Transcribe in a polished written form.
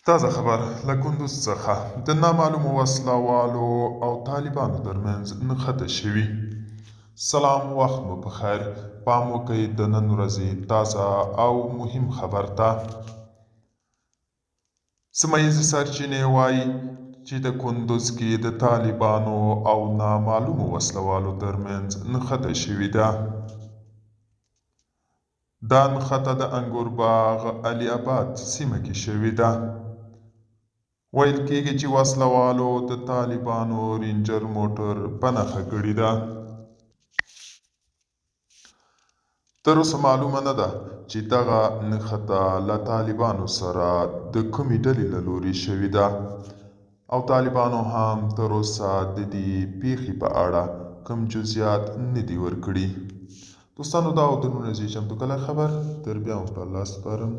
تازه خبر له کندوز څخه د نامعلومو وسله والو او طالبانو ترمنځ نښته شوې. سلام وخت مو په خیر. پام وکړئ د نن ورځې تازه او مهم خبر ته. سیمه ییزې سرچینې وايي چې د کندوز کې د طالبانو او نامعلومو وسله والو ترمنځ نښته شوې ده. دا نښته د انګور باغ علي اباد سیمه کې شوې ده. ویل کېږي چې وسله والو د طالبانو رینجر موټر په نښه کړی ده. تر اوسه معلومه نه ده چې دغه نښته له طالبانو سره د کومې ډلې له لوري شوې ده او طالبانو هم تر اوسه د دې پېښې په اړه کوم جزیات نه دي ورکړي. دوستانو دا و د نن ورځې چمتو کلی خبر. تر بیا مو په الله سپارم.